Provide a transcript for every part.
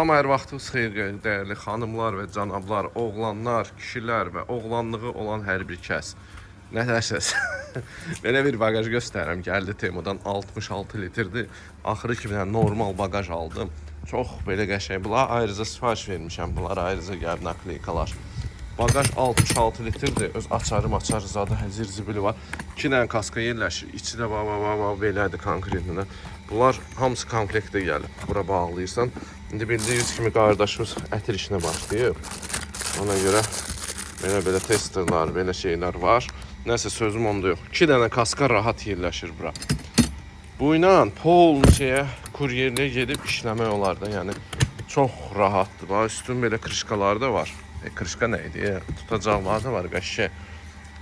Salam, hər vaxtınız xeyir, dəyərli xanımlar və cənablar, oğlanlar, kişilər və oğlanlığı olan hər bir kəs. Nə dərsiniz? Belə bir baqaj göstərirəm. Gəldi Temudan, 66 litrdir. Axırı ki, bir dənə normal baqaj aldım. Çox belə qəşəng. Bunlar ayrıca sifariş vermişəm. Bunlar ayrıca gəlib nakleykalar. Baqaj 66 litrdir. Öz açarı maçarı zadı həcir zibili var. 2 dənə kaska yerləşir. İçi də va va va va belədir konkretində. Bunlar hamısı komplektdə gəlib. Bura bağlayırsan. İndi bildiyiniz kimi qardaşımız ətir işinə başlayıb. Ona görə belə-belə testerlar, belə şeylər var. Nəsə sözüm onda yox. 2 dənə kaska rahat yerləşir bura. Bu ilə pol şeyə kuryerliyə gedib işləmək olar da, yəni çox rahatdır. Bax üstün belə krişkaları da var. Krişka nə idi? Tutacaqları da var, qəşəng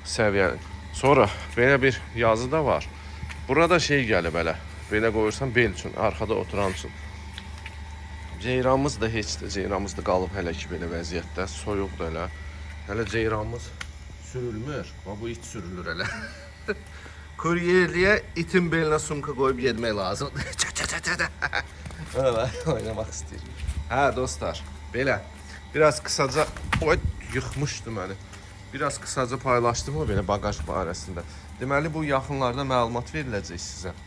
səviyyəli. Sonra belə bir yazı da var. Burada şey gəlib elə. Belə qoyursan bel üçün, arxada oturan üçün. Ceyranımız da heç də ceyranımız da qalıb hələ ki belə vəziyyətdə. Soyuqdur hələ. Hələ ceyranımız sürülmür. Bax bu it sürülür hələ. Kuryerliyə itin belinə sumka qoyub getmək lazımdır. Ça ça ça ça. Öyle oynamaq istəyir. Hə dostlar, belə biraz qısaca oy yıxmışdı məni. Biraz qısaca paylaşdım o belə baqaj barəsində. Deməli bu yaxınlarda məlumat veriləcək sizə.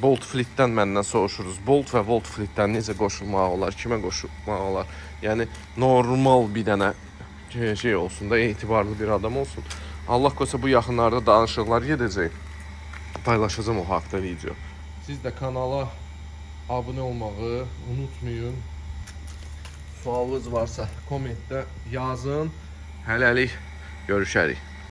Bolt Fleet'dən məndən soruşuruz. Bolt və Volt Fleet'dən necə qoşulmaq olar, kimə qoşulmaq olar? Yəni normal bir dənə şey olsun da, etibarlı bir adam olsun. Allah qoysa bu yaxınlarda danışıqlar gedəcək. Paylaşacağım o haqda video. Siz də kanala abunə olmağı unutmayın. Sualınız varsa kommentdə yazın. Hələlik görüşərik.